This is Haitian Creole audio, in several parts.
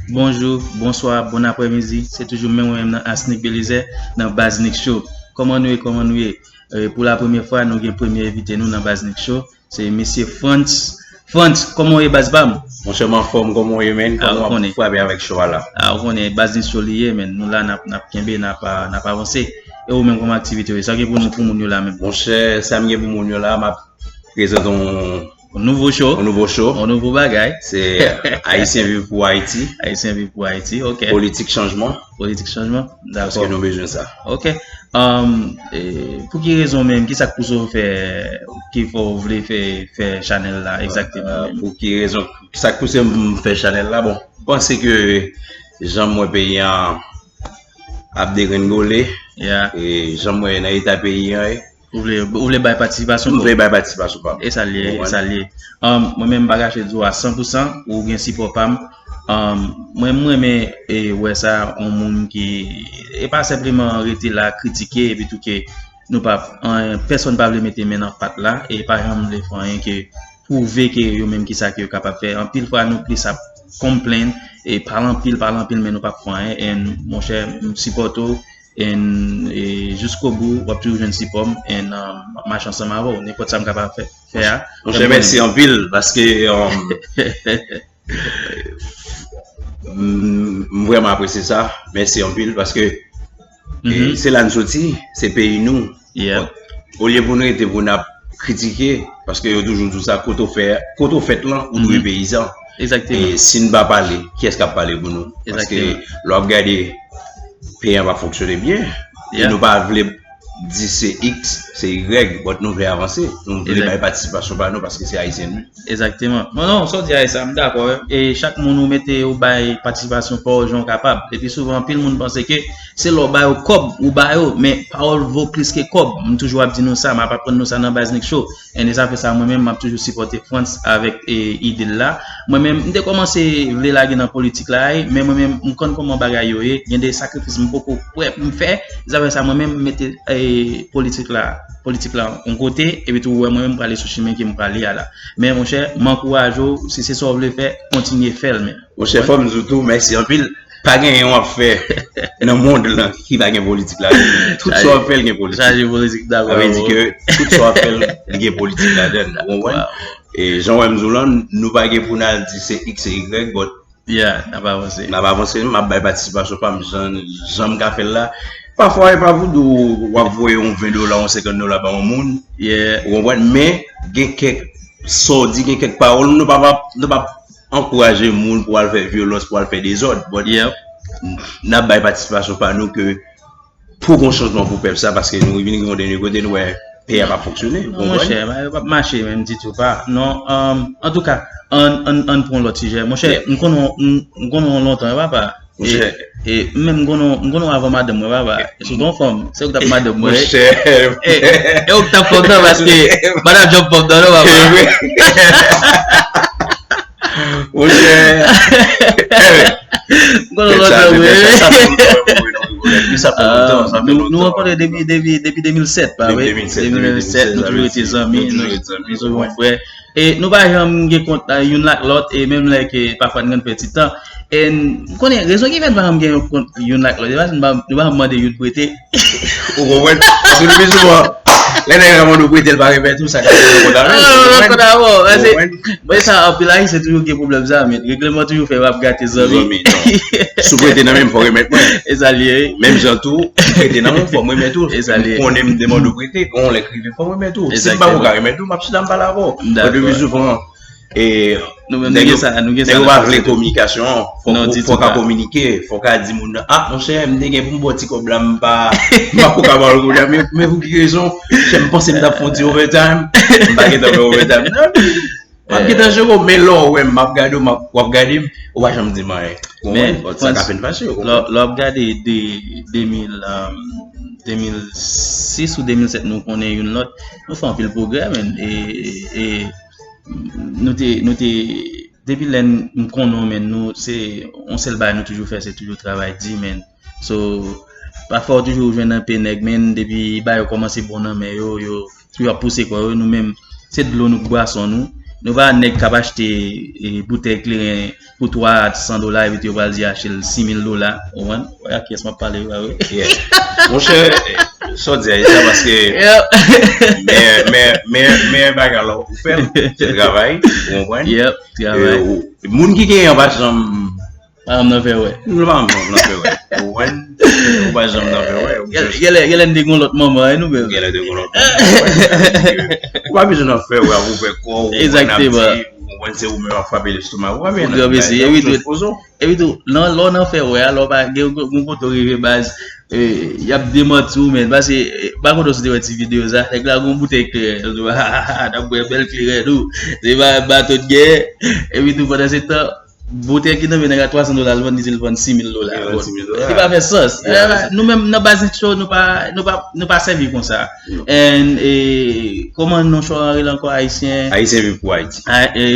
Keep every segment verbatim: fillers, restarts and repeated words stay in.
Bonjou, bonswa, bon aprèmidi. Se toujou menm mwen menm nan Asnick Belizaire, nan Baz Nick Show. Kòman nou ye, kòman nou ye? E, pou la premyè fwa, nou gen premye envite nou nan Baz Nick Show. Se mesye Frantz. Frantz, kòman w ye, baz pa m? Monchè, m anfòm, kòman w ye, menn? Kòman w ap frape avèk show a la? A, ou konnen, Baz Nick Show li ye, menn. Nou la, n ap, n ap kenbe, n ap, a, n ap avanse. E ou menm, kòman aktivite w ye? Sa w gen pou nou, pou moun yo la menm? Monchè, sa m gen pou moun yo la, m ap prezante yon, yon nouvo show. Yon nouvo show. Yon nouvo bagay. Se Ayisyen Viv pou Ayiti. Ayisyen Viv pou Ayiti, ok. Politik chanjman. Politik chanjman? Dakò. Paske nou bezwen sa. Ok. Um, e, pou ki rezon menm, ki sa k pouse w fè, ki fè w vle fè, fè chanèl la, egzakteman menm? Pou ki rezon, ki sa k pouse m fè chanèl la? Bon, m panse ke jan m wè peyi an ap degrengole, yeah, e jan m wè nan eta peyi an ye, ou vle, ou vle bay patisipasyon, m vle bay patisipasyon pa m. E sa l ye, e sa l ye. Um, mwen menm, m pa kache di w a san pou san, ou gen sipò pa m. Um, mwen, m renmen, e, wè sa, yon moun ki, e pa senpleman rete la, kritike, epi tou ke nou pa, an, pèsonn pa vle mete men nan pat la, e pa janm vle fè anyen ke pwouve ke yo menm ki sa ke yo kapab fè. Anpil fwa, nou plis ap complain, e pale anpil, pale anpil, men nou p ap fè anyen. And, monchè, m sipòte w, and, e, jiskobou, w ap toujou jwenn sipò m, and, um, m ap mache ansanm avè w. Nenpòt sa m kapab fè, fè a, monchè, mèsi anpil, paske, um, m, m vrèman apresye sa. Mèsi anpil, paske, e, se la n soti, se peyi nou. Yeah. Olye pou n rete pou n ap kritike, paske yo toujou di w sa, kote w fè, kote w fèt lan, ou dwe peye sa. Egzakteman. E si n pa pale, kiyès k ap pale pou nou? Paske lè w ap gade, peyi an pa fonksyone byen. E nou pa vle di se X, se Y, but nou vle avanse. Nou vle bay patisipasyon pa nou paske se Ayisyen nou. Egzakteman. Bon, non, sa w di a, e sa, m dakò, wi. E chak moun ou mete, ou bay patisipasyon pa w jan w kapab. Epi souvan, anpil moun panse ke se lè w ba yo kòb, ou ba yo, men pawòl vo plis ke kòb. M toujou ap di nou sa, m ap aprann nou sa nan Baz Nick Show. And e sa fè sa, mwen menm, m ap toujou sipòte Frantz avèk, e, ide l la. Mwen menm, m te kòmanse vle lage nan politik la, e, men mwen menm, m konn kòman bagay yo ye. Gen de sakrifis m poko prè pou m fè. E sa fè sa, mwen menm, m mete, e, politik la, politik la yon kote, epi tou, ou wè, mwen menm, m prale sou chimen ke m prale a la. Men, monchè, m ankouraje w, si se sa w vle fè, kontinye fè l, men. Monchè, fò m di w tou, mèsi anpil. Pa gen anyen w ap fè nan mond lan ki pa gen politik ladan l. Tout sa w ap fè, l gen politik. Chaje politik, dakò. Sa vle di ke tout sa w ap fè, l gen politik ladan l. Ou konprann? E jan w wè m di w lan, nou pa gen pou n al di se X, se Y, but yeah, n ap avanse. N ap avanse, m ap bay patisipasyon pa m, jan, jan m ka fè l la. Pafwa, e pa pou di w, w ap voye yon ven dola, yon senkant dola ba yon moun. Yeah. Ou konprann? Men, gen kèk, sa w di, gen kèk pawòl, nou pa, pa, nou pa ankouraje moun pou al fè vyolans, pou al fè dezòd. But n ap bay patisipasyon pa nou ke pou gon chanjman pou pèp sa, paske nou vin rive yon dènye kote, nou wè peyi a p ap fonksyone. Ou konprann? Monchè, bagay yo p ap mache menm ditou, pa. Non, um, antouka, ann, ann, ann pran yon lòt sijè. Monchè, m konnen w, m, m konnen w lontan, wi, papa. E, e, m menm, m konnen w, m konnen w avan madanm mwen, papa. E si w t yon fanm, se ou k t ap madanm mwen. Monchè. E, e ou k t ap fanm nan, paske madanm janm fanm nan, non, papa. Monchè. M konnen w lontan, wi. Sa fè lontan, wi, sa fè lontan, sa fè lontan. Nou rankontre depi, depi, depi de mil sèt, pa vre? Depi de mil sèt, depi de mil sèt, nou toujou rete zanmi, nou toujou yon frè. E nou pa janm gen kont, a, youn ak lòt, e menm lè ke pafwa n konn pèdi tan. E m konnen rezon ki fè n pa janm gen yon kont youn ak lòt, e paske nou pa, nou pa janm mande youn prete. Ou konprann? Paske nou pi souvan, lè nèg la mande w prete, l pa remèt ou, sa ka fè yon kont avè l. Ou konprann? Ou konprann? Mwen, sa, anpil Ayisyen toujou gen pwoblèm sa, men regleman toujou fè w ap gate zanmi. Zanmi, non. Si w prete nan men m, fò w remèt mwen. E sa l ye, wi. Menm jan tou, si w prete nan men m, fò m remèt ou. E sa l ye. M konnen m te mande w prete, gon lè k rive, fò m remèt ou. Si m pa pou ka remèt ou, m ap chita m pale avè w. Dakò. But le pi souvan, e, nou menm, nou gen sa, nou gen sa nan pase tou. Nèg yo pa vle kominikasyon an. Fòk ou, fòk w ka kominike, fòk w ka di moun nan, "Ah, monchè, m te gen pou m ba w ti kòb la, m pa, m pa pou ka ba w l kounye a, men, men pou ki rezon? Monchè, m panse m t ap fè yon ti overtime, m pa gentan fè overtime." Non, m ap gentan jere w, men lè w wè m, m ap gade w, m ap, w ap gade m, ou pa janm di m anyen. Ou konprann? But sa ka fè n fache, ou konprann? Lè, lè w ap gade de, de mil, um, de mil sis ou de mil sèt, nou konnen youn lòt, nou fè anpil pwogrè, men, e, e, nou te, nou te, depi lè n, m konnen w, men nou, se yon sèl bagay nou toujou fè, se toujou travay di, men. So, pafwa w toujou jwenn anpe nèg, men depi bagay yo kòmanse bon nan men yo, yo toujou ap pouse kò yo, nou menm, se dlo nou k bwase nou, Nou pa nèg k ap achte e, boutèy kleren pou twa san dola epi tou yo pral di achte l sis mil dola. Ou konprann? Wè ak kiyès m ap pale, wi, wi. Monchè, sa w di a, e sa paske meyè bagay la ou fè l, se travay, ou konprann? Travay. Moun ki genyen an pa janm pa janm nan fè wè. Nou pa janm nan fè wè. Ou konprann? Ou pa janm nan fè wè. Genlè genlè n te gon lòt manman, e nou menm. Genlè te gon lòt manman. Ou pa bezwen nan fè wè, ou fè kò, ou konprann ap di, ou konprann se ou menm ap frape lestomak. Ou pa bezwen nan fè wè. Epi tou, nan lè w nan fè wè a, lè w pa gen yon kote w rive baz, y ap demanti w, men. Paske, m pa konnen si w te wè ti videyo sa, nèg la gon boutèy kleren, l di w, ha, ha, ha, n ap bwè bèl kleren, nou. Se pa bato n genyen. Epi tou, pandan se tan, boutèy ki nan men nèg la twa san dola, l vann, li di l vann sis mil dola. Li pa fè sans. Nou menm, nan baz show, nou pa, nou pa, nou pa sèvi konsa. And, e, kòman non show an rele ankò, Ayisyen? Ayisyen viv pou Ayiti.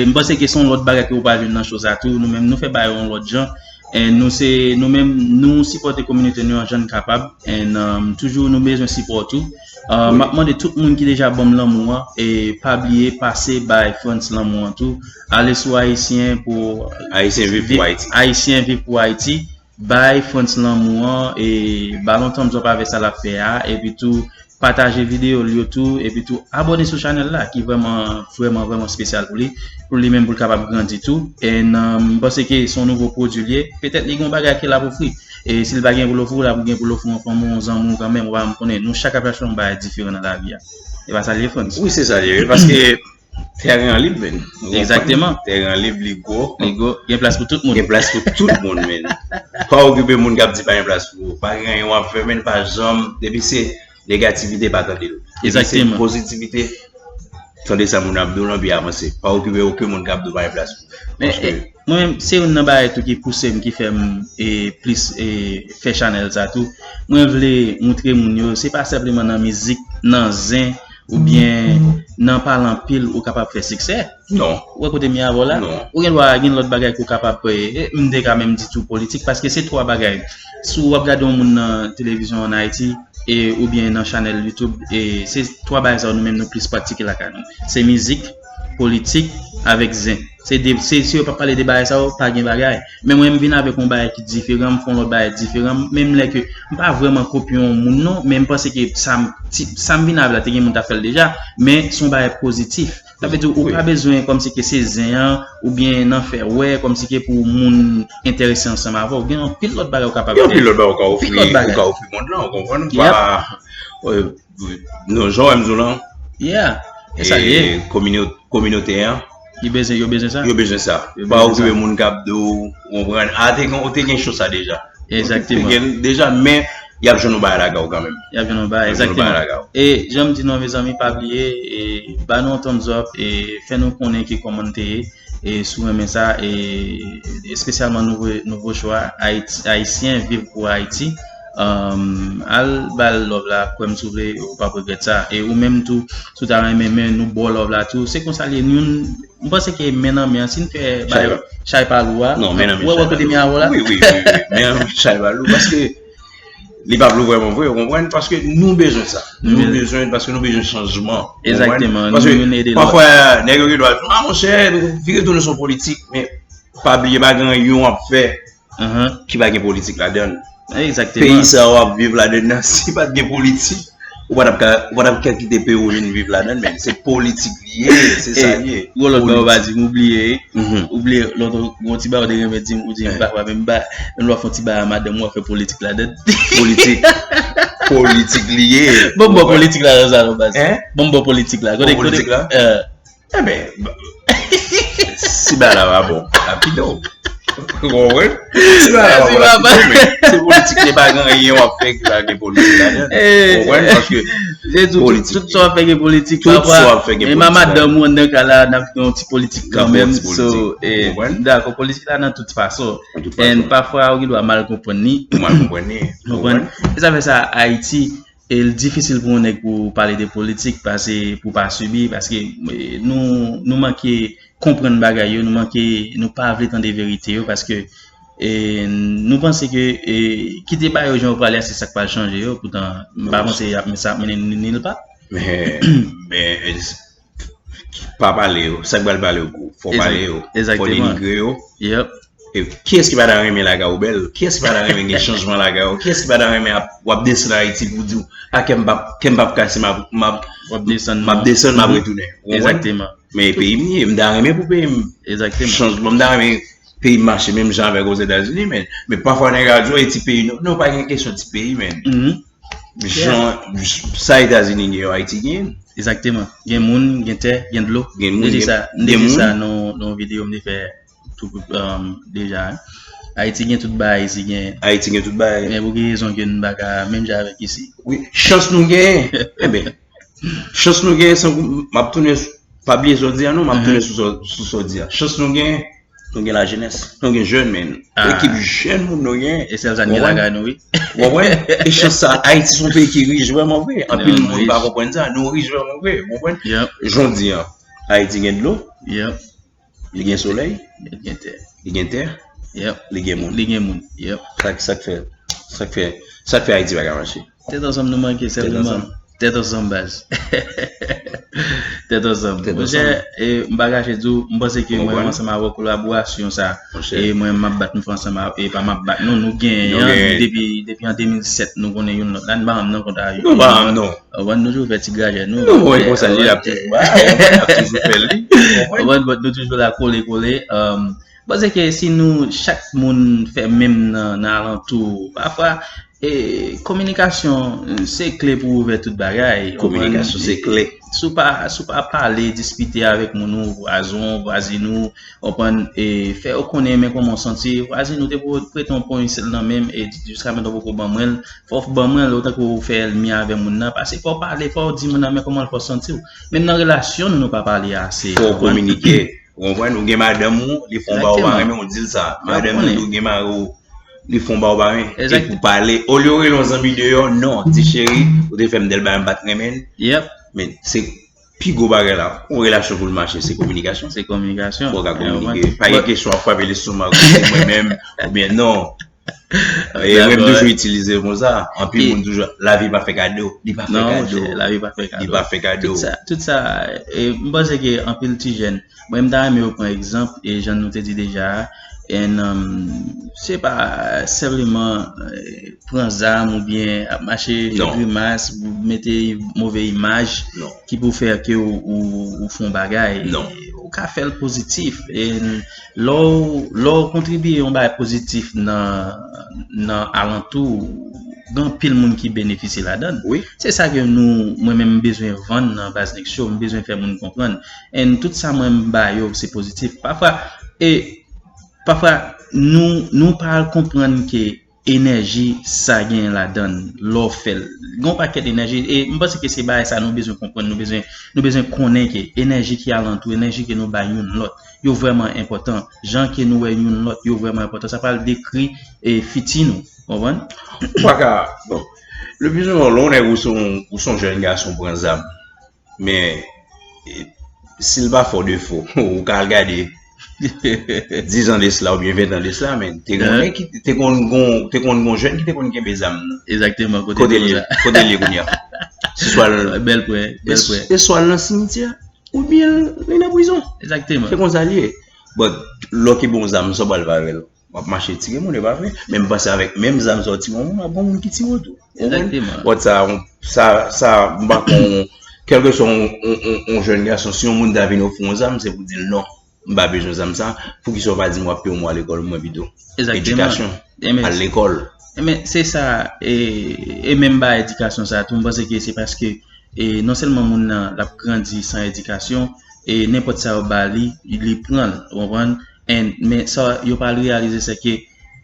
M panse ke se yon lòt bagay ke ou pa jwenn nan show sa tou. Nou menm, nou fè bagay yon lòt jan. And nou se, nou menm, nou sipòte kominote nou an jan n kapab. And um, toujou nou bezwen sipò tou. Uh, m ap mande tout moun ki deja ban m lanmou an, e pa bliye pase bay Frantz lanmou an tou. Ale sou Ayisyen pou Ayisyen viv pou Ayiti. Ayisyen viv pou Ayiti. Bay Frantz lanmou an, e ba l yon thumbs up avè sa l ap fè a, epi tou pataje videyo l yo tou, epi tou abòne sou chanèl la ki vrèman, vrèman, vrèman espesyal pou li, pou li menm pou l kapab grandi tou. And um, m panse ke se yon nouvo pwodui l ye. Petèt li gen yon bagay ke l ap ofri. E si l pa gen pou l ofri w, l ap gen pou l ofri yon fanmi w, yon zanmi w kanmenm, ou pa janm konnen. Nou chak ap chache yon bagay diferan nan lavi a. E pa sa l ye, Frantz? Wi, se sa l ye, wi, paske tèren an lib, men. Ou konprann? Egzakteman. Tèren an lib, li gwo. Li gwo. Gen plas pou tout moun. Gen plas pou tout moun, men. Pa okipe moun k ap di pa gen plas pou ou. Pa gen anyen w ap fè, men pa janm, depi se negativite, pa tande l. Depi se pozitivite, tande sa moun ap di w lan, epi avanse. Pa okipe okenn moun k ap di w pa gen plas pou ou. Men, mwen menm, se youn nan bagay tou ki pouse m, ki fè m e plis e fè chanèl sa tou. Mwen vle moutre moun yo, se pa senpleman nan mizik, nan zen, oubyen nan pale anpil ou kapab fè siksè. Non. Ou wè kote m ye avè w la? Non. Ou gen dwa gen lòt bagay ke w kapab fè. E, m te ka menm di tou politik, paske se twa bagay. Si w ap gade yon moun nan televizyon ann Ayiti, e, oubyen nan chanèl YouTube, e, se twa bagay sa yo nou menm nou plis pratike lakay nou. Se mizik, politik, avèk zen. Se de, se, si yo pa pale de bagay sa yo, pa gen bagay. Men mwen, m vin avèk yon bagay ki diferan, m fè yon lòt bagay diferan. Menm lè ke m pa vrèman kopye yon moun non, men m panse ke sa m, ti, sa m vin avè la, te gen moun t ap fè l deja, men se yon bagay pozitif. Sa vle di ou pa bezwen kòmsi ke se zen an, oubyen nan fè wè, kòmsi ke pou moun enterese ansanm avè w. Gen anpil lòt bagay ou kapab fè. Gen anpil lòt bagay ou ka ofri, ou ka ofri mond lan, ou konprann? Ou pa, euh, non, jan w wè m di w lan. Yeah. E sa l ye. Komino-, kominote an. Yo bezwen, yo bezwen sa. Yo bezwen sa. Pa okipe moun k ap di w, ou konprann? A, te gen, ou te gen cho sa deja. Egzakteman. Te gen deja, men y ap jwenn yon bagay lakay ou kanmenm. Y ap jwenn yon bagay, egzakteman. E jan m di nou an, mezanmi, pa bliye, e, ba nou yon thumbs up, e fè nou konnen ki kòman n te ye, e si w renmen sa, e espesyalman nouvo, nouvo show a, Ayiti, Ayisyen viv pou Ayiti. Um, al ba l love la, kwè m si w vle, ou p ap regrèt sa. E ou menm tou, si w ta renmen, men nou ba w love la tou. Se konsa l ye, nou, m panse ke men nan men an, si n fè chay pa lou a, ou wè kote men avè w la? Wi, wi, wi, wi. Men nan men chay pa lou, paske li p ap lou vrèman vre, ou konprann? Paske nou bezwen sa. Nou bezwen, paske nou bezwen chanjman. Egzakteman. Paske pafwa, nèg yo gen dwa di, a, monchè, vire tounen sou politik, men pa bliye, pa gen anyen w ap fè ki pa gen politik ladan l. Egzakteman. Peyi sa w ap viv ladan l nan, si pa t gen politik, ou pa t ap ka, ou pa t ap ka kite peyi w vin viv ladan l, men se politik li ye, se sa l ye. Gon lòt bagay ou pa di m, ou bliye. Ou bliye lòt, gon ti bagay ou te renmen di m, ou di m, papa, men m pa, menm lè w ap fè yon ti bagay a madanm ou, w ap fè politik ladan l. Politik. Politik li ye. Bon, bon, politik la nan sa non, baz. Bon, bon, politik la. Kote, kote, politik la? Enben, si bagay la pa bon, l ap kite w. Ou konprann? Si bagay la pa bon, l ap kite w, men se politik, se pa gen anyen w ap fè ki pa gen politik ladan l. Ou konprann? Paske politik, tout sa w ap fè gen politik. Tout sa w ap fè gen politik ladan l. E madanm ou anndan kay la, n ap gen yon ti politik kanmenm. So, m dakò, politik la nan tout fason. And pafwa, ou gen dwa mal konprann li. Ou mal konprann li. Ou konprann? E sa fè sa, Ayiti, e l difisil pou yon nèg pou pale de politik, pase pou pa sibi, paske, e, nou, nou manke konprann bagay yo, nou manke, nou pa vle tande verite yo, paske, e, nou panse ke, e, kite bagay yo jan yo prale a, se sa k pral chanje yo, poutan, m pa panse y ap, sa ap mennen ni nil pa. Men, men, pa pale yo. Sa k pral pale yo gwo. Fò pale yo. Fò denigre yo. Yep. E kiyès ki pa ta renmen lakay ou bèl? Kiyès ki pa ta renmen gen chanjman lakay ou? Kiyès ki pa ta renmen ap, w ap desann Ayiti pou di w, a kè m p ap, kè m p ap kase, m ap, m ap, m ap desann, m ap retounen. Ou konprann? Men peyi m ye, m ta renmen pou peyi m chanj, m ta renmen peyi m mache menm jan avèk Ozetazini, men, men pafwa nèg yo di, e ti peyi nou, non, pa gen kesyon ti peyi, men. Jan, sa Etazini gen yo, Ayiti gen. Egzakteman. Gen moun, gen tè, gen dlo. Gen moun, gen, gen moun. M te di sa nan yon videyo m te fè tou, um, deja. Ayiti gen tout bagay, isi gen. Ayiti gen tout bagay. Men pou ki rezon ke nou pa ka menm jan avèk isi? Wi, chans nou gen. Enben, chans nou gen, san m ap tounen, pa bliye sa w di a non, m ap tounen sou sa w di a. Chans nou gen, nou gen lajenès, nou gen jèn, men ekip jèn moun nou gen. E sèl sa n gen lakay nou, wi. Ou konprann? E chans sa, Ayiti se yon peyi ki rich vrèman vre. Anpil moun pa konprann sa. Nou rich vrèman vre. Ou konprann? Jan w di a, Ayiti gen dlo. Li gen solèy. Li gen tè. Li gen tè. Li gen moun. Li gen moun. Sa, sa k fè, sa k fè, sa k fè Ayiti pa ka mache. Tèt ansanm nou manke sèlman. Tèt ansanm baz. Tèt ansanm. Monchè, e, m pa kache di w, m panse ke mwen menm ansanm avè w kolaborasyon sa, e mwen m ap bat nou fè ansanm, e pa m ap bat nou, nou genyen an depi, depi an de mil sèt nou konnen youn lòt la, n pa janm nan kont a youn lòt. Ou konprann, nou toujou fè ti grajè nou. Nou konprann konsa li ap toujou ba, ou konprann, ap toujou fè li. Ou konprann, but nou toujou la kole kole. M panse ke si nou chak moun fè menm nan, nan alantou, pafwa, e, kominikasyon se kle pou ouvè tout bagay. Kominikasyon se kle. Si w pa, si w pa pale, diskite avèk moun ou, vwazon, vwazin ou, konprann, e fè yo konnen men kòman w santi. Vwazin ou te prete yon pony sèl nan men m, e jiska mentnan w poko ban mwen l. Fò w ban mwen l, otan ke w fè ènmi avè moun nan. Paske fò w pale, fò w di moun nan men kòman l fè w santi w. Menm nan relasyon nou, nou pa pale ase. Fò w kominike. Ou konprann? Ou gen madanm ou, li fè yon bagay ou pa renmen, ou di l sa. Madanm ou, ou gen mari w, li fè yon bagay ou pa renmen. E pou pale, olye w rele yon zanmi deyò, non, di cheri, ou te fè m tèl bagay, m pa t renmen l. Men se pi gwo bagay la, yon relasyon pou l mache, se kominikasyon. Se kominikasyon. Fò w ka kominike. Pa gen kesyon ap frape lestomak ou, se mwen menm, oubyen non. E mwen m toujou itilize mo sa. Anpil moun toujou, lavi pa fè kado. Li pa fè kado. Non, monchè, lavi pa fè kado. Li pa fè kado. Tout sa, tout sa, e, m panse ke anpil ti jèn, mwen m ta renmen yo pran egzanp, e jan nou te di deja a, and, um, se pa senpleman, e, pran zam oubyen ap mache fè grimas, mete move imaj ki pou fè ke ou, ou, ou fè yon bagay. Ou ka fè l pozitif. E lè w, lè w kontribye yon bagay pozitif nan, nan alantou, gen anpil moun ki benefisye ladan l. Se sa ke nou, mwen menm, m bezwen vann nan Baz Next Show, m bezwen fè moun konprann. And tout sa mwen m ba yo, se pozitif. Pafwa, e, pafwa, nou, nou pa konprann ke enèji sa genyen ladan l, lè w fè l. Gen yon pakèt enèji, e m panse ke se bagay sa nou bezwen konprann, nou bezwen, nou bezwen konnen ke enèji ki alantou, enèji ke nou bay youn lòt, yo vrèman enpòtan. Jan ke nou wè youn lòt, yo vrèman enpòtan. Sa pral dekri, e, fiti nou. Konprann? Ou pa ka, bon, le pli souvan, lè w nèg ou se yon, ou se yon jèn gason pran zam, men, e, si l pa fè w defo, ou ka al gade diz an de sila oubyen ven an de sila, men te gen yon nèg ki te konn gon, te konn gon jèn ki te konn kenbe zam nan. Egzakteman, kote l ye, kote l ye kounye a? Se swa l, bèl pwen, bèl pwen. Se swa l nan simityè, oubyen li nan prizon. Egzakteman. Se konsa l ye. But, lè w kenbe yon zam, sa w pral fè avè l? W ap mache tire moun, e pa vre? Men m panse avèk menm zam sa w tire yon moun, w ap gen moun ki tire w tou. Ou konprann? But sa, sa, sa, m pa konn, kèlkeswa yon, yon, yon, yon jèn gason, si yon moun ta vin ofri w yon zam, se pou di l non, m pa bezwen zam sa. Poukisa w pa di m w ap peye yon mwa lekòl mwen pito? Edikasyon. Al lekòl. Enben, se sa, e, e menm ba edikasyon sa tou, m panse ke se paske, e, non sèlman moun nan, l ap grandi san edikasyon, e nenpòt sa yo ba li, li pran l, ou konprann? And, men sa yo pa reyalize, se ke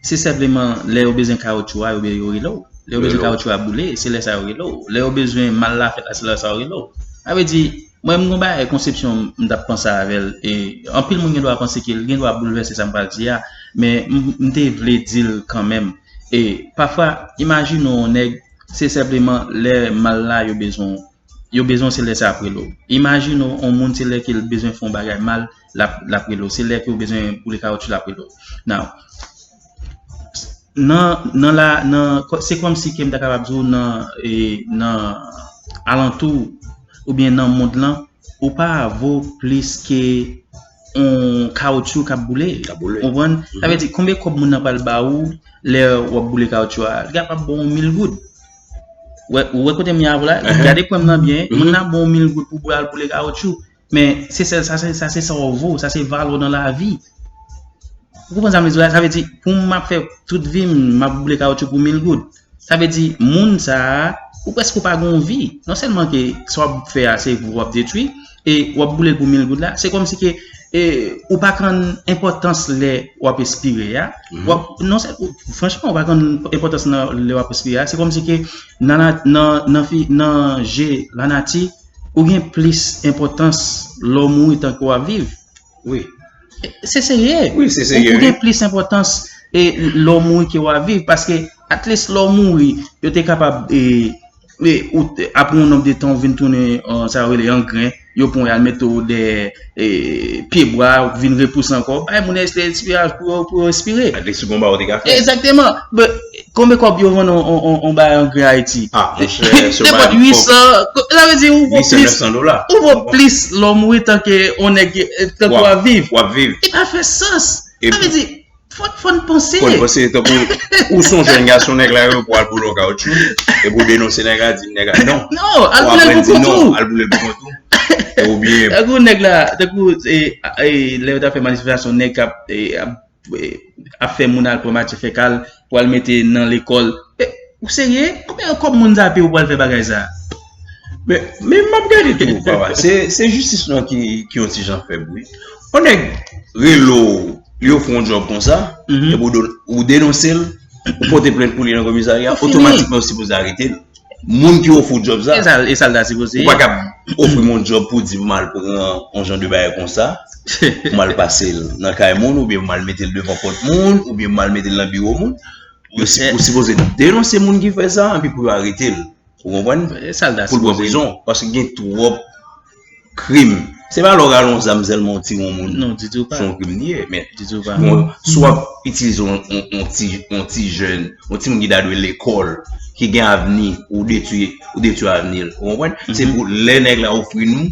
se senpleman lè yo bezwen kawotchou a, yo, yo rele w. Lè yo bezwen kawotchou a boule, se lè sa yo rele w. Lè yo bezwen mal la fèt la, se lè sa yo rele w. Sa vle di, mwen, m gon bagay, konsepsyon m t ap panse avè l, e anpil moun gen dwa panse ke l gen dwa boulvèse sa m pral di a, men m, m te vle di l kanmenm. E pafwa, imajine w yon nèg, se senpleman lè mal la yo bezwen, yo bezwen se lè sa ap rele w. Imajine w, yon moun se lè ke l bezwen fè yon bagay mal, l ap, l ap rele w. Se lè ke w bezwen boule kawotchou, l ap rele w. Now, nan, nan la, nan, se kòmsi ke m ta kapab di w nan, e, nan alantou oubyen nan mond lan, ou pa vo plis ke yon kawoutchou k ap boule. K ap boule. Ou konprann? Sa vle di, konbyen kòb moun nan pral ba ou lè w ap boule kawoutchou a? Li kapab ba w mil goud. Ou wè, ou wè kote m ye avè w la? Gade pwen m nan byen. Moun nan ba w mil goud pou w al boule kawoutchou. Men se sèl, sa se, sa se sa w vo, sa se valè w nan lavi. Ou konprann sa m vle di w la? Sa vle di, pou m ap fè tout vi m, m ap boule kawoutchou pou mil goud. Sa vle di, moun sa a, ou prèske pa gen yon vi. Non sèlman ke sa w ap fè a, se vi w ap detwi, e w ap boule l pou mil goud la, se kòmsi ke e, ou pa konn enpòtans lè w ap espire a. W ap, non, se, ou, franchman, ou pa konn enpòtans nan lè w ap espire a. Se kòmsi ke nan, la- nan, nan, fi- nan je lanati, ou gen plis enpòtans lè w mouri tanke w ap viv. Wi. Se serye. Wi, se serye. Ou, ou gen plis enpòtans e, lè w mouri ke w ap viv. Paske, at least, lè w mouri, yo te kapab e, e, ou, apre yon nonb de tan, ou vin tounen, e, sa yo rele angren, yo pran w al mete w dèyè e, pyebwa, ou vin repouse ankò. Bay moun espiraj pou yo, pou yo espire. At least, ou gon bagay ou te ka fè. Egzakteman. But, Konbyen kòb yo vann on, on, on, on bagay angren Ayiti? Ah, monchè, se yon bagay. Nenpòt uit san, sa vle di ou vo plis, ou vo plis lè w mouri tanke on nèg, tanke w ap viv. W ap viv. Li pa fè sans. Sa vle di, fò, fò n panse. Fò n panse, tankou ou se yon jèn gason, nèg la yo pou al boule yon kawoutchou, epi ou denonse nèg la, di nèg la non. Non, al boule l pou kont ou. Al boule l pou kont ou. Oubyen tankou nèg la, tankou, e, e, lè yo ta fè manifestasyon, nèg k ap, e, ap e, ap fè moun al pran matyè fèkal pou al mete nan lekòl. E, ou serye? Konbyen kòb moun sa peye w pou al fè bagay sa? Men, men m ap gade tou, papa. Se, se jistis nou an ki, ki yon ti jan fèb, wi. On nèg rele w, li ofri w yon djòb konsa, epi ou, ou denonse l, ou pote plent pou li nan komisarya, otomatikman yo sipoze arete l. Moun ki ofri w djòb sa. E sa, e sa l ta sipoze ye. Ou pa ka ofri m yon djòb pou di pou m al pran yon jan de bagay konsa, pou m al pase l nan kay moun, oubyen pou m al mete l devan pòt moun, oubyen pou m al mete l nan biwo moun. Yo si- ou sipoze denonse moun ki fè sa, epi pou yo arete l. Ou konprann? E sa l ta sipoze ye. Pou l pran prizon. Paske gen twòp krim. Se pa lè w rale yon zam sèlman ou tire yon moun. Non, ditou pa. Se yon krim li ye, men. Ditou pa. Bon, si w ap itilize yon, yon, yon ti, yon ti jèn, yon timoun ki ta dwe lekòl, ki gen avni, ou detwi, ou detwi avni l. Ou konprann? Se pou lè nèg la ofri nou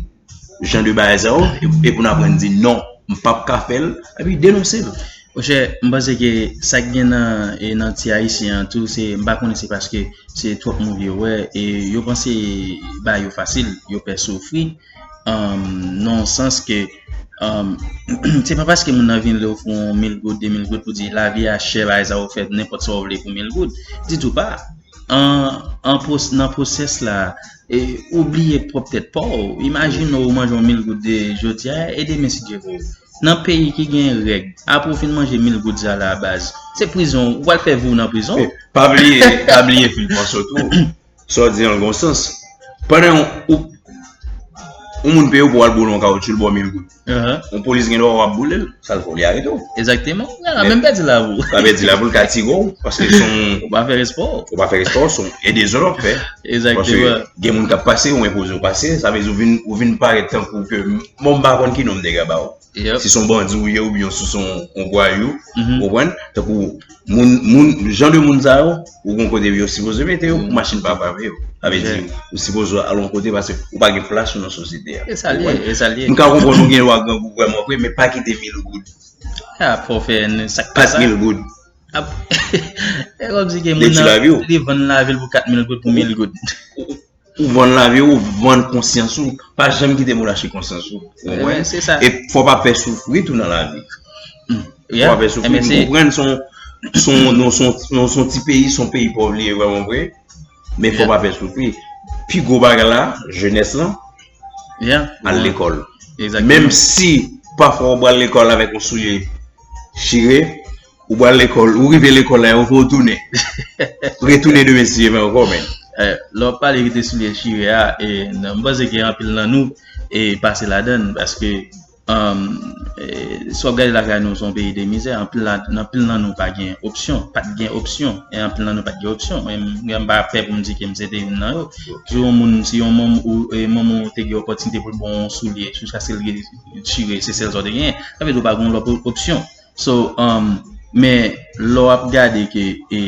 jan de bagay sa yo, e, e pou n aprann di non, m p ap ka fè l, epi denonse l. Monchè, m panse ke sa k gen nan, e, nan ti ayisyen an tou, se, m pa konnen se paske se twòp move yo wè, e yo panse bagay yo fasil, yo pè soufri, um, nan yon sans ke, um, se pa paske moun nan vin ofri w mil goud, de mil goud pou di lavi a chè, bagay sa yo fè nenpòt sa w vle pou mil goud. Ditou pa. An, an pwos- nan pwosès la, e, ou bliye pwòp tèt pa w. Imajine w manje yon mil goud de jodi a, e demen si Dye vle. Nan peyi ki gen règ, apre w fin manje mil goud sa la baz, se prizon, ou pral fè vi w nan prizon. Men, pa bliye, pa bliye fil panse w tou. Sa w di an gon sans. Pandan yon, ou, yon moun peye w pou w al boule yon kawoutchou, l ba w mil goud. Yon polis gen dwa wè w ap boule l, sa l fè w, li arete w. Egzakteman. Ou ka menm pèdi lavi w. Ou ka pèdi lavi w, l ka tire w, paske se yon, ou pa fè respè w. Ou pa fè respè w, se yon, e dezòd w ap fè. Egzakteman. Paske gen moun k ap pase, ou enpoze w pase, sa vle di ou vin, ou vin parèt tankou ke, bon, m pa konn ki non m te ka ba w. Si se yon bandi ou ye oubyen si se yon, yon vwayou, ou konprann? Tankou moun, moun, jan de moun sa yo, ou gon kote yo sipoze mete yo pou machin pa frape yo. Sa vle di, ou sipoze al yon kote paske ou pa gen plas ou nan sosyete a. E sa l ye, e sa l ye. M ka konprann ou gen dwa grangou vrèman vre, men pa kite mil goud. A, fò w fè n- sa k pa sa. Kat mil goud. Ap- E kòmsi ke moun nan, li vann lavi l pou kat mil goud, pou mil goud. Ou vann lavi w, ou vann konsyans ou. Pa janm kite moun achte konsyans ou. Ou konprann? E fò w pa fè soufri tou nan lavi. Fò w pa fè soufri. M konprann se yon, se yon, nou se yon, nou se yon ti peyi, se yon peyi pòv li ye vrèman vre. Men fò w pa fè soufri. Pi gwo bagay la, jenès lan, al lekòl. Menm si pafwa w pral lekòl avèk yon soulye chire, ou pral lekòl, ou rive lekòl la, yo fè w tounen. Retounen demen si Dye vle ankò, men. Lè w ap pale kite soulye chire a, e, m panse ke anpil nan nou e pase ladann, paske, um, e, si w ap gade lakay nou, se yon peyi de mizè, anpil la, anpil nan nou pa gen opsyon, pa t gen opsyon, e anpil nan nou pa t gen opsyon. E m, m pa pè pou m di ke m se te youn nan yo. Si yon moun, si yon manm ou, e, manman w te gen opòtinite pou l ba w yon soulye, jiskaske l chire, se sèl sa w te genyen, sa vle di w pa gen yon lòt opsyon. So, um, men lè w ap gade ke, e,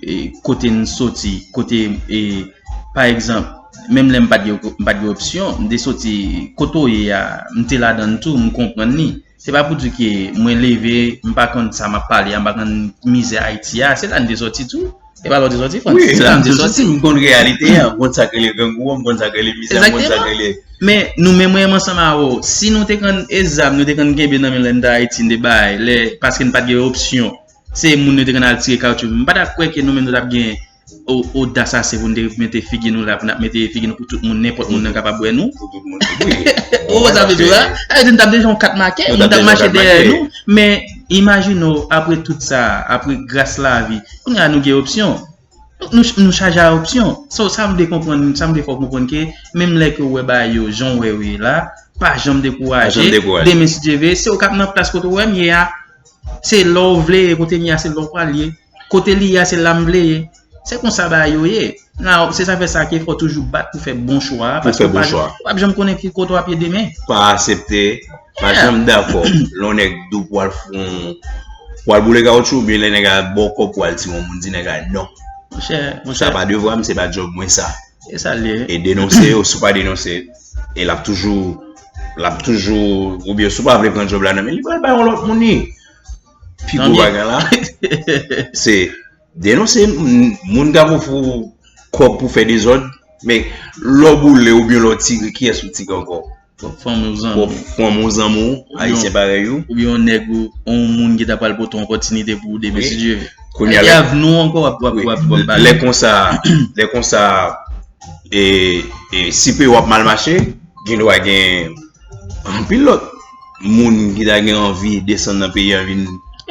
e, kote n soti, kote, e, pa egzanp, Menm lè m pa t gen, m pa t gen opsyon, m te soti kote w ye a, m te ladan l tou, m konprann li. Se pa pou di ke mwen leve, m pa konn sa m ap pale a, m pa konn mizè Ayiti a, se la m te soti tou. E pa la w te soti, Frantz? Se la m te soti. M konn reyalite a, m konn sa k rele grangou, m konn sa k rele mizè, m konn sa k rele. Men nou menm, mwen menm ansanm avè w, si nou te konn e zam, nou te konn kenbe nan men lè n te Ayiti, n te bay, lè, paske n pa t gen opsyon. Se moun yo te konn al tire kawotchou. M pa ta kwè ke nou menm nou t ap gen o- odas ase pou n te mete figi nou la, pou n ap mete figi nou pou tout moun, nenpòt moun nan kapab wè nou. Pou tout moun, wi. Ou konprann sa m vle di w la? Sa vle di n t ap deja yon kat make, moun t ap mache dèyè nou. Men imajine w, apre tout sa, apre gras lavi, kounye a nou gen opsyon. Nou, nou chaje a opsyon. So, sa m vle konprann, sa m vle fè w konprann ke menm lè ke w wè bagay yo jan w wè yo ye la, pa janm dekouraje. Demen, si Dye vle, se ou k ap nan plas kote w wè m ye a. Se la w vle ye, kote m ye a, se la w pral ye. Kote li ye a, se la m vle ye. Se konsa bagay yo ye. Now, se sa fè sa ke fò w toujou bat pou fè bon chwa a, paske w p ap janm konnen ki kote w ap ye demen. Pa aksepte, pa janm dakò. Lè yon nèg di w pou al fon, pou al boule kawotchou, oubyen lè nèg a ba w kòb pou al tire yon moun, di nèg la non. Monchè, monchè. Sa pa devwa m, se pa djòb mwen sa. E sa l ye. E denonse yo, si w pa denonse, e l ap toujou, l ap toujou, oubyen si w pa vle pran djòb la nan men li, pral bay yon lòt moun li. Pi gwo bagay la, se denonse moun k ap ofri w kòb pou fè dezòd, men lè w boule oubyen lè w tire, kiyès ou tire ankò? Fanmi w, zanmi w. Fanmi w, zanmi w, Ayisyen parèy ou. Oubyen yon nèg ou, yon moun ki ta pral pote yon opòtinite pou ou demen, si Dye vle. Kounye a, lè avni w ankò w ap, w ap, w ap, w ap bale. Lè konsa, lè konsa, e, e, si peyi w ap mal mache, gen dwa gen anpil lòt moun ki ta gen anvi desann nan peyi a vin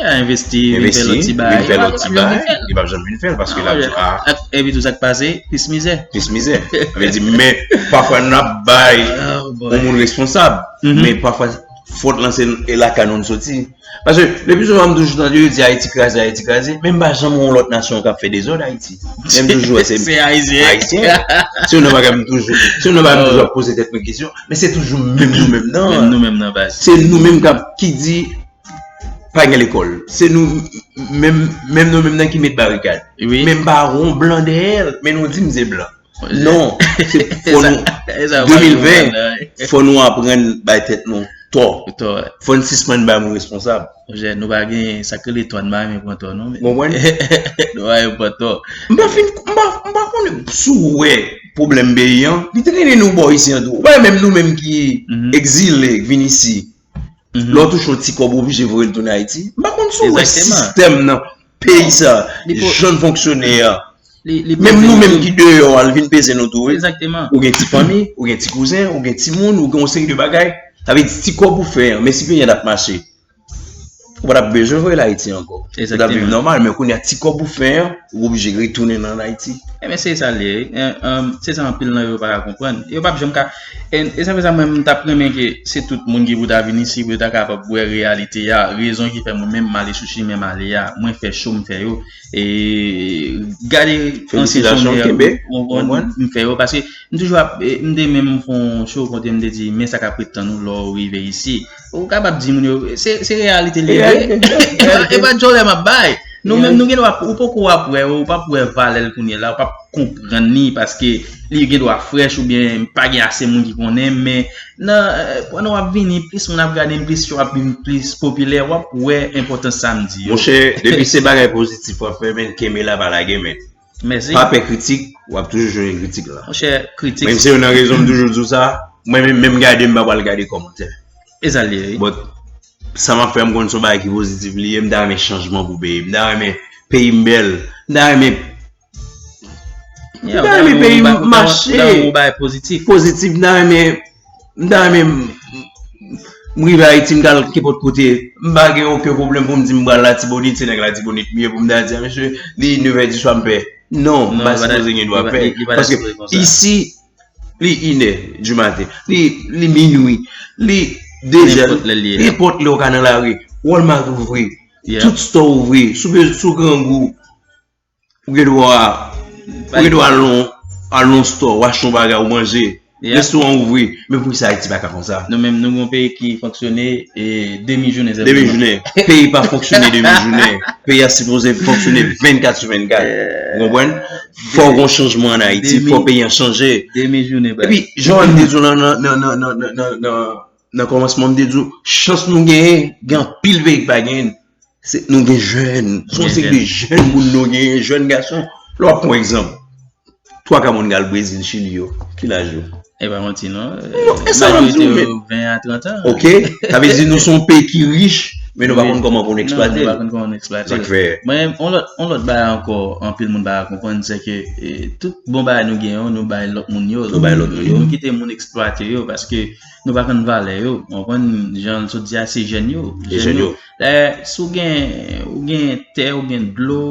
envesti, vin fè lòt ti bagay. Li p ap janm vin fè l paske l ap di, a, epi tou sa k pase, plis mizè. Plis mizè. Sa vle di, men pafwa n ap bay yon moun responsab, men pafwa fòt lan se e lakay nou n soti. Paske le pli souvan m toujou tande yo di Ayiti kraze, Ayiti kraze, men m pa janm wè yon lòt nasyon k ap fè dezòd Ayiti. Men m toujou wè se Ayisyen. Se youn nan bagay m toujou, se youn nan bagay m toujou ap poze tèt mwen kesyon, men se toujou menm nou menm nan. Menm nou menm nan baz. Se nou menm k ap, ki di pa gen lekòl. Se nou menm, menm nou menm nan ki met barikad. Men m pa wè yon blan dèyè l, men nou di m se blan. Non, se fò nou, de mil ven, fò nou aprann bay tèt nou tò. Fò n sispann bay moun responsab. Monchè, nou pa gen sa k rele tò, n pa renmen pran tò non. Ou konprann? Nou pa renmen pran tò. M pa fin, m pa, m pa konnen si w wè pwoblèm peyi an, li te rele nou bò isi an tou. Ou pa wè menm nou menm ki egzile, k vin isi, lè w touche yon ti kòb, ou oblije voye l tounen Ayiti. M pa konn si w wè sistèm nan, peyi sa, jan l fonksyone a. Menm nou menm ki deyò a, l vin peze nou tou, wi. Ou gen ti fanmi, ou gen ti kouzen, ou gen timoun, ou gen yon seri de bagay. Sa vle di ti kòb ou fè an, men si peyi an t ap mache, ou pa t ap bezwen voye l Ayiti ankò. Ou t ap viv nòmal, men kounye a ti kòb ou fè an, ou oblije retounen nan Ayiti. Ebyen, se sa l ye, wi. Se sa anpil nan yo pa ka konprann. Yo p ap janm ka, e, e sa fè sa mwen, m t ap renmen ke se tout moun ki pou ta vin isi, pou yo ta kapab wè reyalite a, rezon ki fè mwen menm m ale sou chimen m ale a, mwen fè cho m fè yo. E gade ansyen chonè m fè yo, paske m toujou ap, e, m te menm fè yon show kote m te di, men sa k ap ret tann ou lè w rive isi. Ou kapab di moun yo, se, se reyalite li ye. E pa djòlè m ap bay. Nou menm, nou gen dwa, ou poko ap wè, ou p ap wè valè l kounye a la, ou p ap konprann li, paske li gen dwa frèch oubyen pa gen ase moun ki konnen, men nan, pandan w ap vini, plis moun ap gade m, plis show ap vin plis popilè, w ap wè enpòtans sa m di yo. Monchè, depi se bagay pozitif w ap fè, men kenbe la, pa lage, men. Mèsi. Pa pè kritik, w ap toujou jwenn kritik la. Monchè, kritik. Menm se youn nan rezon m toujou di w sa, mwen menm, menm gade, m pa pral gade kòmantè. E sa l ye, wi. But, sa m ap fè, m konn se yon bagay ki pozitif li ye, m ta renmen chanjman pou peyi m. M ta renmen peyi m bèl. M ta renmen, m ta renmen peyi m mache. Pozitif, m ta renmen M ta renmen m, m rive Ayiti, m t al kenpòt kote. M pa gen okenn pwoblèm pou m di m pral Latibonit, se nèg Latibonit m ye, pou m ta di, a, mesye, li nevè diswa, m pè. Non, m pa sipoze gen dwa pè. Paske isi, li inè di maten, li, li minui, li dezè, nenpòt lè w ka nan lari, Walmart ouvri, tout store ouvri, si w be-, si w grangou, Ou gen dwa, ou gen dwa al nan, al nan store, w achte yon bagay, ou manje. Restoran ouvri. Men poukisa Ayiti pa ka konsa? Nou menm, nou gen yon peyi ki fonksyone, e, demi jounen sèlman. Demi jounen. Peyi pa fonksyone demi jounen. Peyi a sipoze fonksyone vennkat sou vennkat. Ou konprann? Fò gen chanjman an Ayiti, fò peyi a chanje. Demi jounen baz. Epi, jan m te di w nan, nan, nan, nan, nan, nan, nan, nan kòmansman, m te di w, chans nou genyen, gen anpil peyi ki pa genyen. Se, nou gen jèn. Se yon seri de jèn moun nou genyen, jèn gason. Lè w ap pran egzanp, twa ka moun k al Brezil, Chili yo, ki laj yo? E pa manti non. Non, e sa m di w, majorite yo ven a trant an. Ok, sa vle di nou se yon peyi ki rich, men nou pa konn kòman pou nou eksplwate l. Non, nou pa konn kòman nou eksplwate l. Sa k fè. Mwen, yon lòt, yon lòt bagay ankò, anpil moun pa ka konprann, se ke, e, tout bon bagay nou gen yo, nou bay lòt moun yo. Nou bay lòt moun yo. Nou kite moun eksplwate yo, paske nou pa konn valè yo. Ou konprann, jan l sot di a, se jèn yo. Se jèn yo. Lè, si w gen, ou gen tè, ou gen dlo,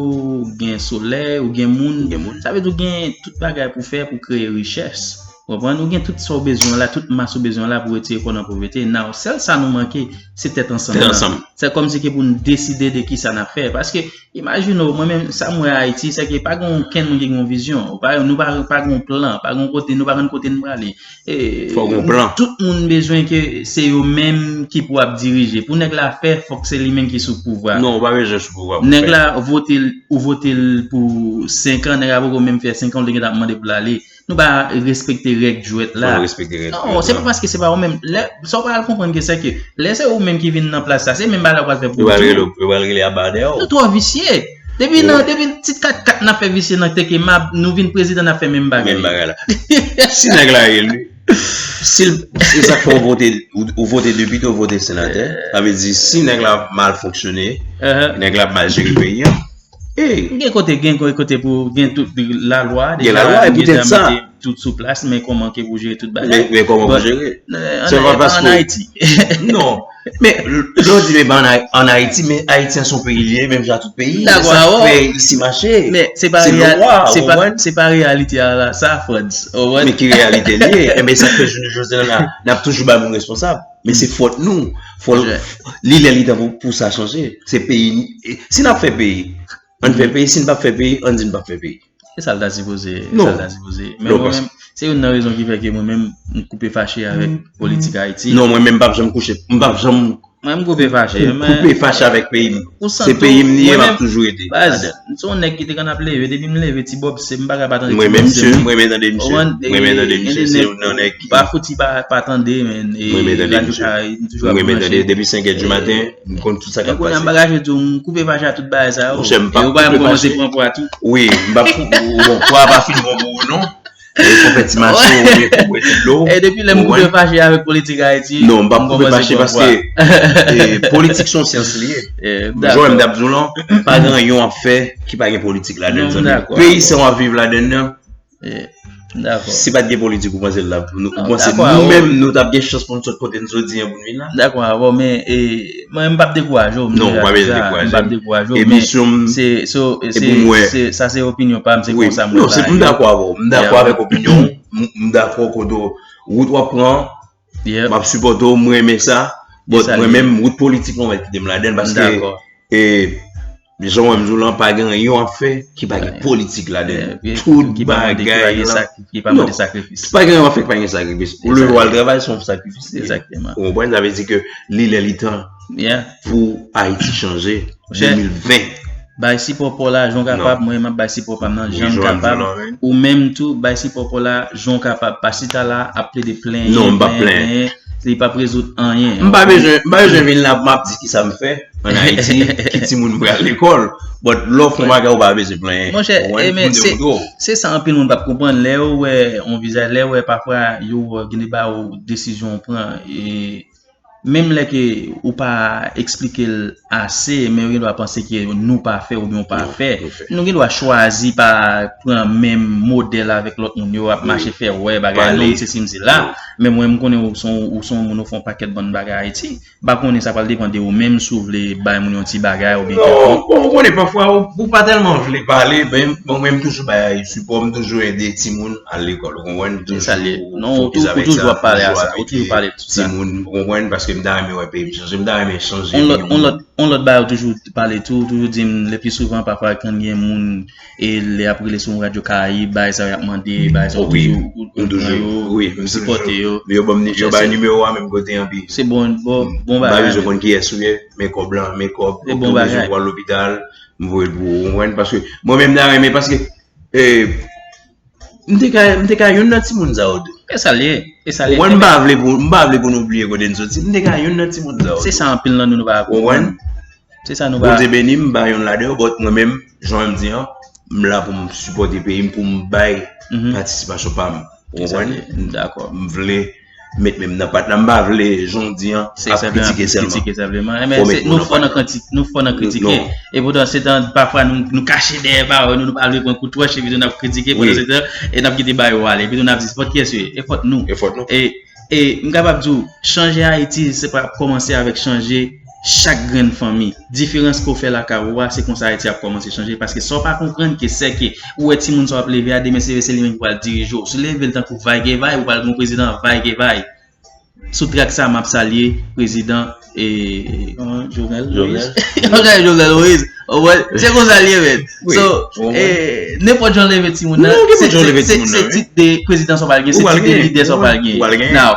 ou gen solèy, ou gen moun, sa vle di w gen tout bagay pou fè, pou kreye richès. Ou konprann? Ou gen tout sa w bezwen la, tout mas ou bezwen la pou retire kò w nan povrete. Now, sèl sa nou manke, se tèt ansanm nan. Tèt ansanm. Se kòmsi ke pou n deside de kisa n ap fè. Paske, imajine w, mwen menm, sa m wè Ayiti, se ke pa gen okenn moun ki gen yon vizyon. Ou pa, nou pa, pa gen yon plan, pa gen yon kote, nou pa konn kote n prale. E, fò gen yon plan. Tout moun bezwen ke se yo menm ki pou ap dirije. Pou nèg la fè, fòk se li menm ki sou pouvwa. Non, ou pa bezwen sou pouvwa pou fè. Nèg la vote l, ou vote l pou senk an, nèg la poko menm fè senk an, ou te gentan ap mande pou l ale. Nou pa respekte règ jwèt la. Fò nou respekte règ jwèt la. Non, se pa paske se pa ou menm. Lè, sa w pa al konprann ke se ke, lè se ou menm ki vin nan plas la, se menm bagay la w pral fè pou ou tou. Yo pral rele, yo pral rele aba dèyè w. Nou twò visye. Depi nan, depi ti kat kat n ap fè visye nan teke mab, nou vin prezidan n ap fè menm bagay. Menm bagay la. Si nèg la eli, si l, se sa k fè w vote, ou, ou vote depite, ou vote senatè. Sa vle di, si nèg la mal fonksyone, nèg la ap mal jere peyi a. Gen kote, gen kote pou, gen tout lalwa, gen lalwa, e poutèt sa, tout sou plas, men kòman ke pou jere tout bagay. Men, men kòman pou jere? Se pa paske an Ayiti. Non. Men, lè w di men an Ay-, an Ayiti, men Ayiti an se yon peyi li ye, menm jan tout peyi. Sa k fè isi mache. Men se pa, se pa reyalite a la, sa, Frantz. Men ki reyalite li ye? Enben, sa k fè jounen jodi a la, n ap toujou bay moun responsab. Men se fòt nou. Fò l, li lè li tan pou, pou sa chanje. Se peyi, si n ap fè peyi, ann fè peyi, si n p ap fè peyi, ann di n p ap fè peyi. E sa l ta sipoze, e sa l ta sipoze. Men mwen menm, se youn nan rezon ki fè ke mwen menm, m koupe fache avèk politik Ayiti. Non, mwen menm, m p ap janm kouche, m p ap janm koupe fache avèk peyi m. Se peyi m li ye, m ap toujou rete ladan l. Se yon nèg ki te konn ap leve, depi m leve, Ti Bòb se, m pa ka pa tande Ti Bòb se. Mwen menm, mwen menm tande misye, mwen menm tande misye, se youn nan nèg ki pa fouti pa, pa tande, men, e, radyo sa, m toujou ap branche. Depi senk è di maten, m konn tout sa k ap pase. Men kounye a m pa ka jwe tou, m koupe fache a tout bagay sa yo. Monchè, m p ap koupe fache. Wi, m p ap koupe, bon, pwa pa fin bon pou ou non. E pou fè ti mache, ou byen pou bwè ti dlo. E depi lè m koupe fache avèk politik Ayiti, non, m p ap koupe fache paske, e, politik se yon syans li ye. Jan m t ap di w lan, pa gen anyen w ap fè ki pa gen politik ladan l, zanmi m. Peyi sa w ap viv ladan l nan, si pa t gen politik, ou panse l t ap, ou panse nou menm, nou t ap gen chans pou n sot kote n sot jodi a pou n vin la? Dakò avè w, men, e, mwen, m p ap dekouraje w, m deja di sa, m p ap dekouraje w, men se, se, se, se, sa se opinyon pa m, se konsa mwen ba li. Non, se pou m dakò avè w, m dakò avèk opinyon w, m, m dakò kote w, wout w ap pran, m ap sipòte w, m renmen sa, but mwen menm, wout politik mwen mèt kite m ladan l, paske, e, jan w wè m di w lan, pa gen anyen w ap fè ki pa gen politik ladan l. Tout bagay la, ki pa mande sakrifis. Pa gen anyen w ap fè ki pa gen sakrifis. Ou leve w al travay, se yon sakrifis li ye. Ou konprann? Sa vle di ke li lè li tan pou Ayiti chanje. De mil ven. Bay sipò pa w la jan w kapab, mwen menm m ap bay sipò pa m nan jan m kapab. Ou menm tou, bay sipò pa w la jan w kapab. Pa chita la ap plede plenyen, plenyen, plenyen. Li p ap rezoud anyen. M pa bezwen, m pa bezwen vin la pou m ap di kisa m fè an Ayiti, ki timoun m pral lekòl. But lè w fè yon bagay, ou pa bezwen plenyen. Monchè, e, men se, se sa anpil moun p ap konprann. Lè yo wè yon vizaj, lè yo wè pafwa yo gen de bagay, desizyon w pran, e, menm lè ke ou pa eksplike l ase, men yo gen dwa panse ke nou pa fè oubyen w pa fè. Nou gen dwa chwazi pa pran menm modèl avèk lòt moun yo, ap mache fè wè bagay, non, m sesi, m sela. Men mwen, m konnen ou se yon, ou se yon moun, ou fè yon pakèt bann bagay Ayiti. M pa konnen, sa pral depann de ou menm, si w vle bay moun yon ti bagay oubyen kèlkonk. Non, bon, ou konnen, pafwa, ou, ou pa tèlman vle pale, men mwen, m toujou bay sipò, m toujou ede timoun al lekòl, ou konprann? M toujou fokis avèk sa, m toujou ap ede timoun, ou konprann? Paske M ta renmen wè peyi m chanje, m ta renmen chanje yon lòt, yon lòt bagay ou toujou pale tou, ou toujou di m le pli souvan pafwa kan gen moun e lè y ap rele sou yon radyo Karayib, bagay sa yo y ap mande, bagay sa yo toujou ou pran yo, ou sipòte yo. Yo ban m yo bay nimewo a menm kote anpi. Se bon, bon, bon bagay. M pa bezwen konn kiyès ou ye, men kòb lan, men kòb, oke, ou bezwen pou al lopital, m voye l pou ou, ou konprann? Paske mwen menm m ta renmen, paske eh, m te ka, m te ka youn nan timoun sa yo tou. E sa l ye, e sa l ye. Ou konprann, m pa vle pou, m pa vle pou nou bliye kote n soti. M te ka youn nan timoun sa yo tou. Se sa anpil nan nou nou pa konprann. Se sa nou pa. Bondye beni m, m pa youn ladan yo, but mwen menm, jan m di an, m la pou m sipòte peyi m, pou m bay patisipasyon pa m. Ou konprann? Dakò. M vle met men m nan pat la, m pa vle, jan w di an, ap kritike sèlman. Kritike sèlman. Enben, nou fò nan kritike. E poutan, se tan pafwa nou, nou kache dèyè pawòl nou, nou pa vle pran kout wòch, epi tou n ap kritike pandan se tan, e n ap kite bagay yo ale. Epi tou n ap di se fòt kiyès yo ye? E fòt nou. E fòt nou. E, e m kapab di w, chanje Ayiti, se pa ap kòmanse avèk chanje chak grenn fanmi. Diferans ke w fè lakay ou a, se konsa Ayiti ap kòmanse chanje. Paske sa w pa konprann ke sè ke ou wè timoun sa w ap leve a, demen se, se li menm ki pral dirije w. Si w leve l tankou vaygevay, ou pral gen yon prezidan vaygevay. Sou trak sa, m ap salye prezidan e, kòman, Jovenel Moïse. Jovenel Moïse. Se konsa l ye, men. So, nenpòt jan w leve timoun nan, se tit de prezidan sa w pral gen, se tit de lidè sa w pral gen. Now,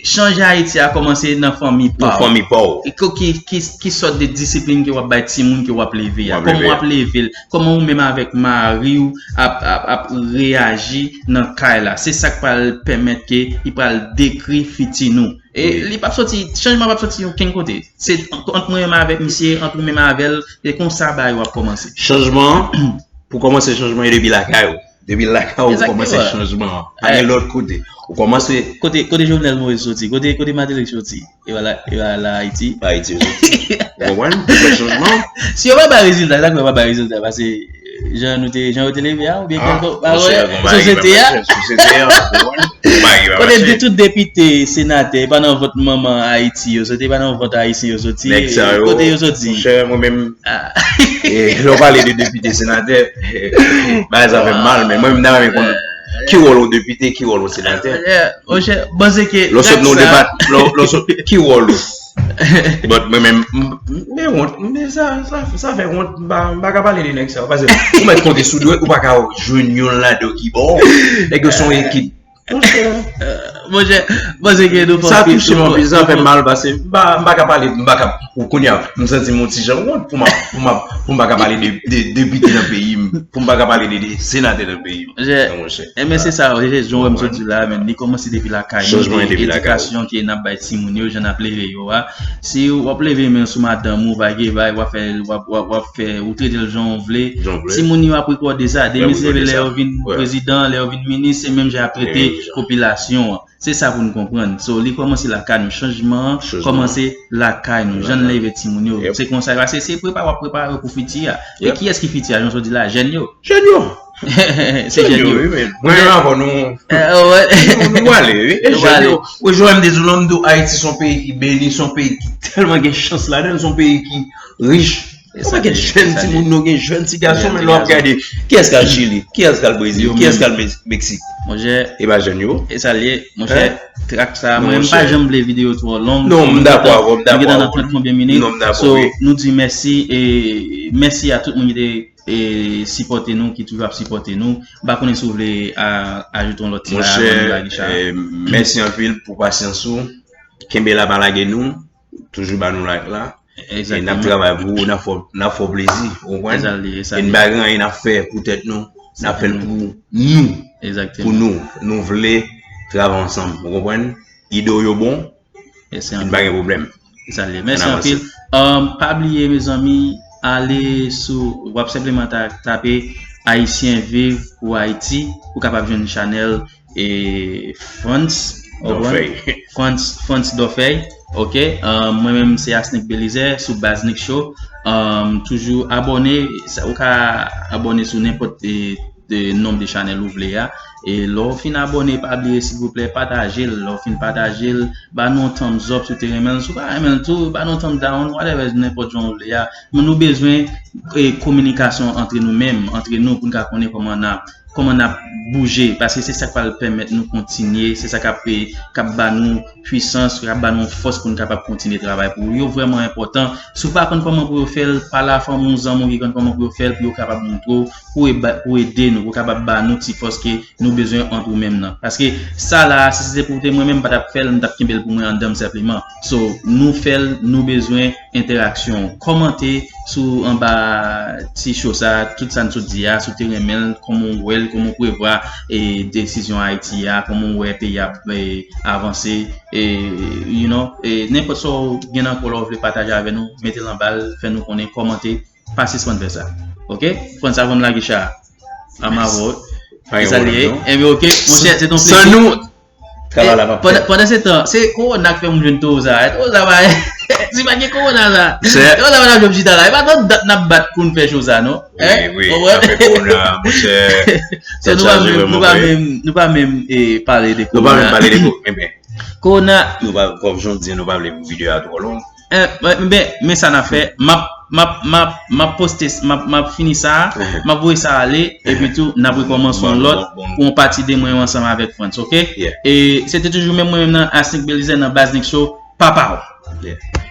chanje Ayiti a kòmanse nan fanmi pa w. Nan fanmi pa w. E ki, ki, ki, ki sòt de disiplin ke w ap bay timoun ke w ap leve a? Kòman w ap leve l? Kòman ou menm avèk mari w ap, ap, ap reyaji nan kay la? Se sa k pral pèmèt ke li pral dekri fiti nou. E li p ap soti, chanjman p ap soti okenn kote. Se ant mwen menm avèk misye, ant ou menm avè l, e konsa bagay yo ap kòmanse. Chanjman an, pou kòmanse chanjman, e depi lakay ou. Depi lakay ou, ou kòmanse chanjman an. Pa gen lòt kote. Ou kòmanse. Kote, kote Jovenel Moïse soti? Kote, kote Martelly soti? E pa la, e pa la Ayiti. Pa Ayiti yo soti. Ou konprann? Pou fè chanjman. Si yo pa bay rezilta, sa k fè yo pa bay rezilta? Paske jan nou te, jan yo te leve a, oubyen kèlke bagay, sosyete a. Kote de tout depite, senatè, e pa nan vòt manman Ayiti yo soti, e pa nan vòt ayisyen yo soti, kote yo soti? Monchè, mwen menm, lè w pale de depite, senatè, bagay sa fè m mal, men mwen menm, m ta renmen konn ki wòl yon depite, ki wòl yon senatè. Monchè, panse ke lè w sot nan yon depat, lè w sot, ki wòl ou? But mwen menm, m gen wont, men sa, sa, sa fè wont, m pa, m pa ka pale de nèg sa yo, paske ou mèt konte sou dwèt, ou pa ka jwenn youn ladan yo ki bon. Nèg yo se yon ekip. Monchè, monchè, panse ke nou fè sa touche m anpil, sa fè m mal, paske m pa, m pa ka pale, m pa ka, ou kounye a, m santi m yon ti jan wont pou m ap, pou m ap, pou m pa ka pale de, de depite nan peyi m, pou m pa ka pale de, de senatè nan peyi m. Enben, se sa, se jan w wè m sot di la, men li kòmanse depi lakay nou, de edikasyon ke n ap bay timoun yo, jan n ap leve yo a. Si w ap leve men sou madanm ou, vaygevay, w ap fè, w ap, w ap, w ap fè, ou trete l jan w vle, timoun yo ap rekòde sa. Demen se lè yo vin prezidan, lè yo vin minis, se menm jan y ap trete popilasyon an. Se sa pou n konprann. So, li kòmanse lakay nou. Chanjman an kòmanse lakay nou. Jan n leve timoun yo. Se konsa, paske se prepare w ap prepare yo pou fiti a. E kiyès ki fiti a, jan w di la? Jèn yo. Jèn yo. Se jèn yo. Wi, men mwen menm avè w nou, nou, nou prale, wi. E jèn yo. Wi, Joel, m te di w, non, m di w, Ayiti se yon peyi ki beni, se yon peyi ki tèlman gen chans ladan l, se yon peyi ki rich. Ou pa gen jèn timoun, nou gen jèn ti gason, men lè w ap gade, kiyès k al Chili, kiyès k al Brezil, kiyès k al Meksik? Monchè, e pa jèn yo. E sa l ye, monchè, trak sa, mwen m pa janm vle videyo twò long. Non, m dakò avè w, m dakò avè w. Nou gentan nan trant konbyen minit. Non, m dakò, wi. So, nou di mèsi, e mèsi a tout moun ki te e sipòte nou, ki toujou ap sipòte nou. M pa konnen si w vle a, ajoute yon lòt ti bagay avan nou lage sa. Monchè, e, mèsi anpil pou pasyans ou. Kenbe la, pa lage nou. Toujou ba nou like la. E n ap travay pou ou, n ap fè, n ap fè w plezi, ou konprann? E n pa gen anyen n ap fè pou tèt nou, n ap fè l pou nou. Pou nou. Nou vle travay ansanm, ou konprann? Ide w yo bon, e n pa gen pwoblèm. Se sa l ye. Mèsi anpil. Um, pa bliye, mezanmi, ale sou, w ap senpleman ta-, tape Ayisyen Viv pou Ayiti, ou kapab jwenn chanèl e Frantz, Frantz, Frantz Dòfèy, oke. Um, mwen menm se Asnick Belizaire sou Baznick Show. Um, toujou abòne, sa, ou ka abòne sou nenpòt, e, de nonb de chanèl ou vle a. E lè w fin abòne, pa bliye, silvouplè, pataje l. Lè w fin pataje l, ba nou yon thumbs up si w te renmen l. Si w pa renmen l tou, ba nou yon thumbs down, whatever, nenpòt jan w vle a. Men nou bezwen, e, kominikasyon antre nou menm, antre nou, pou n ka konnen kòman n ap kòman n ap bouje, paske se sa k pral pèmèt nou kontinye, se sa k ap, k ap ba nou pwisans, k ap ba nou fòs pou n kapab kontinye travay pou yo vrèman enpòtan. Si w pa konn kòman pou yo fè l, pale a fanmi w, zanmi w ki konn kòman pou yo fè l, pou yo kapab montre w, pou e ba- pou ede nou, pou kapab ba nou ti fòs ke nou bezwen ant ou menm nan. Paske sa la, si se te pou te mwen menm, m pa t ap fè l, m t ap kenbe l pou mwen anndan m senpleman. So, nou fè l, nou bezwen entèraksyon. Kòmante sou anba ti show sa, tout sa n sot di a, si w te renmen l, kòman w wè l, kòman w prevwa e desizyon Ayiti a, kòman w wè peyi a ap e, avanse, e, you know, e, nenpòt sa w gen nan kò w la w vle pataje avè nou, mete l anba l, fè nou konnen, kòmante, pa sispann fè sa. Ok? Frantz, avan m lage cha a, a ma vòt. Pa gen pwoblèm, non. Ebyen, ok, monchè, se t on plezi. San nou, travay la p ap fèt. Pandan se tan, se kowona k fè m jwenn towo sa. Towo sa pa, si pa t gen kowona sa, towo sa pa t ap jwenn chita la. E pa tout dat n ap bat pou n fè show sa, non. Wi, wi, afè kowona, monchè. So, nou pa menm, nou pa menm, nou pa menm e, pale de kowona. Nou pa menm pale de kowona. Kowona. Nou pa, kòm jan w di, nou pa vle pou videyo a twò long. Eh, men, men, men sa n ap fè, m ap, m ap, m ap, m ap poste, m ap, m ap fini sa, m ap voye sa ale, epi tou, n ap rekòmanse yon lòt pou yon pati de mwen ansanm avèk Frantz, ok? E se te toujou menm mwen menm nan Asnick Belizaire nan Baz Nick Show, papa w.